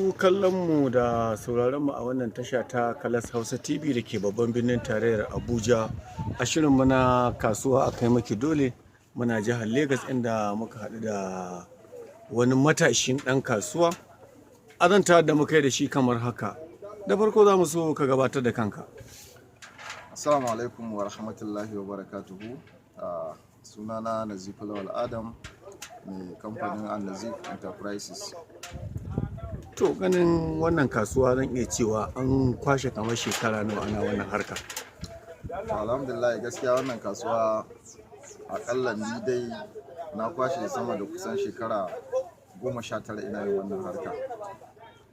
Masu kallon mu da sauraron mu a wannan tasha ta Kalas Hausa TV da ke babban birnin tarayyar Abuja, a shirin muna Kasuwa a Kai Maki Dole, muna jihar Legas, inda muka haɗu da wani matashin ɗan kasuwa. Azanta da muka yi da shi kamar haka. Da farko, za mu so ka gabatar da kanka. Assalamu alaikum wa rahmatullahi wa barakatuhu. Sunana Nazif Lawal Adam, mai kamfanin Al-Nazif Enterprises. To, ganin wannan kasuwa, zan iya cewa an kwashe kamar shekara nawa ana wannan harka? To, alhamdulillah, gaskiya wannan kasuwa akalla ni dai na kwashe sama da kusan shekara 19 ina yin wannan harka.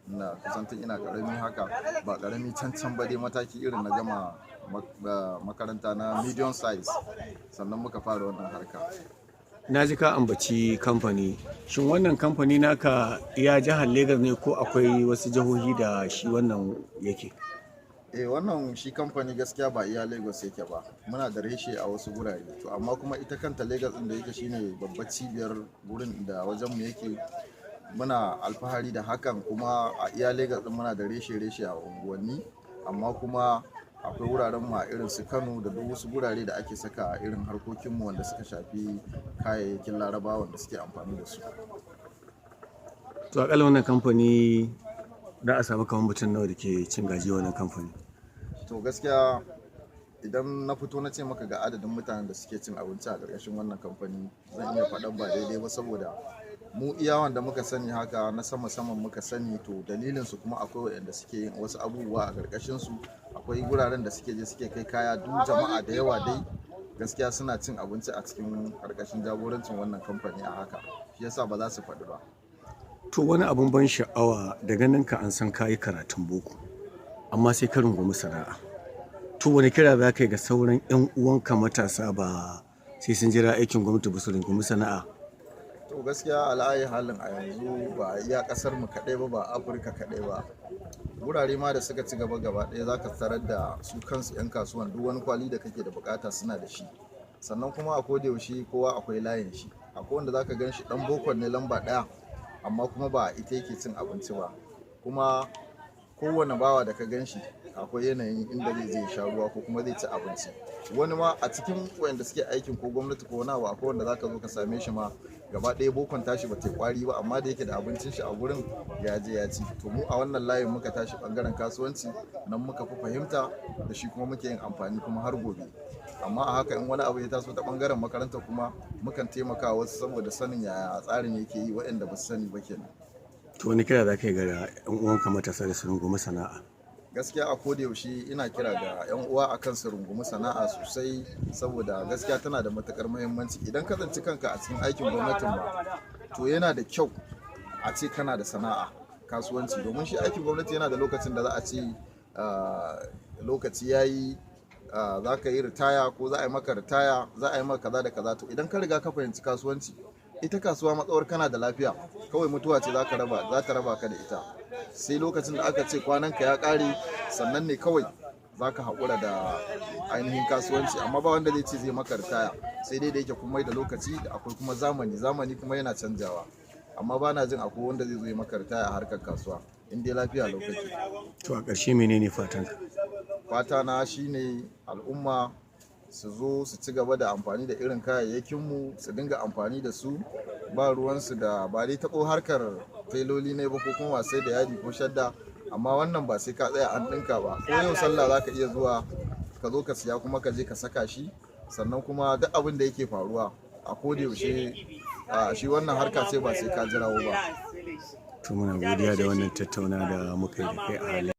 Ina kusan tun ina karami haka, ba karami can can ba dai, mataki irin na gama makaranta na medium size, sannan muka fara wannan harka. Na ji ka ambaci kamfani. Shin wannan kamfani naka iya jihar Legas ne, ko akwai wasu jihohi da shi wannan yake? Eh, wannan shi kamfani gaskiya ba iya Lagos yake ba. Muna da reshe a wasu gurare. To, amma kuma ita kanta Lagos din da yake shine babbar cibiyar gurin da wajen mu yake, muna alfahari da hakan. Kuma a iya Lagos din muna da reshe-reshe a unguwanni, amma kuma akwai wuraren mu a irin su Kano da duk wasu gurare da ake saka irin harkokin mu wanda suka shafi kayayyakin Larabawa wanda suke amfani da su. To, akalla wannan kamfani za a samu kamar mutum nawa da ke cin gajiyar wannan kamfani? To, gaskiya idan na fito na ce maka ga adadin mutanen da suke cin abinci a ƙarƙashin wannan kamfani, zan iya faɗan ba daidai ba, saboda mu iya wanda muka sani haka na sama saman muka sani. To, dalilin su kuma akwai waɗanda suke yin wasu abubuwa a ƙarƙashin su, akwai guraren da suke je suke kai kaya. Duk jama'a da yawa dai gaskiya suna cin abinci a cikin ƙarƙashin jagorancin wannan kamfani a haka, shi yasa ba za su faɗi ba. To, wani abun ban sha'awa, da ganin ka an san kayi karatun boko, amma sai ka rungumi sana'a. To, wani kira za ka yi ga sauran 'yan uwanka matasa, ba sai sun jira aikin gwamnati ba, su rungumi sana'a? To, gaskiya ala'ayi halin a yanzu ba iya kasar mu kaɗai ba, ba Afirka kaɗai ba, wurare ma da suka ci gaba gaba ɗaya, za ka tarar da su kansu 'yan kasuwan duk wani kwali da kake da bukata suna da shi. Sannan kuma a koda yaushe kowa akwai layin shi. Akwai wanda zaka gan shi dan bokon ne lamba ɗaya, amma kuma ba ita yake cin abinci ba. Kuma kowane bawa da ka gan shi akwai yanayin inda zai je ya sha ruwa ko kuma zai ci abinci. Wani ma a cikin wanda suke aikin ko gwamnati ko wani abu, akwai wanda zaka zo ka same shi ma gaba ɗaya bokon tashi ba ta yi kwari ba, amma da yake da abincin shi a gurin, ya je ya ci. To, mu a wannan layin muka tashi, bangaren kasuwanci nan muka fi fahimta da shi, kuma muke yin amfani kuma har gobe. Amma a haka, in wani abu ya taso ta bangaren makaranta kuma, mukan taimaka wasu saboda sanin yaya tsarin yake yi, waɗanda ba su sani ba kenan. To, wani kira za ka yi ga 'yan uwanka matasa da su rungumi sana'a? Gaskiya a koda yaushe ina kira ga 'yan uwa akan su rungumi sana'a sosai, saboda gaskiya tana da matukar muhimmanci. Idan ka tsinci kanka a cikin aikin gwamnatin ba, to yana da kyau a ce kana da sana'a kasuwanci, domin shi aikin gwamnati yana da lokacin da za a ce lokaci ya yi, za ka yi ritaya ko za a yi maka ritaya, za a yi maka kaza da kaza. To, idan ka riga ka fahimci kasuwanci, ita kasuwa matsawar kana da lafiya, kawai mutuwa ce za ta raba ka da ita. Sai lokacin da aka ce kwananka ya ƙare, sannan ne kawai za ka haƙura da ainihin kasuwanci. Amma ba wanda zai ce zai maka ritaya, sai dai da yake kuma da lokaci da akwai kuma zamani, zamani kuma yana canjawa. Amma ba na jin akwai wanda zai zo ya maka ritaya a harkar kasuwa in dai lafiya lokaci. To, a ƙarshe, menene fatanka? Fata na shine al'umma su zo su ci gaba da amfani da irin kayayyakinmu, su dinga amfani da su, ba ruwansu da ba dai taɓo harkar tailoli ne ba ko kuma sai da yadi ko shadda. Amma wannan ba sai ka tsaya an ɗinka ba. Ko yau sallah za ka iya zuwa ka zo ka siya kuma ka je ka saka shi. Sannan kuma duk abin da yake faruwa a koda yaushe, a shi wannan harka ce ba sai ka jirawo ba. To, muna godiya da wannan tattauna da muka yi da kai a halin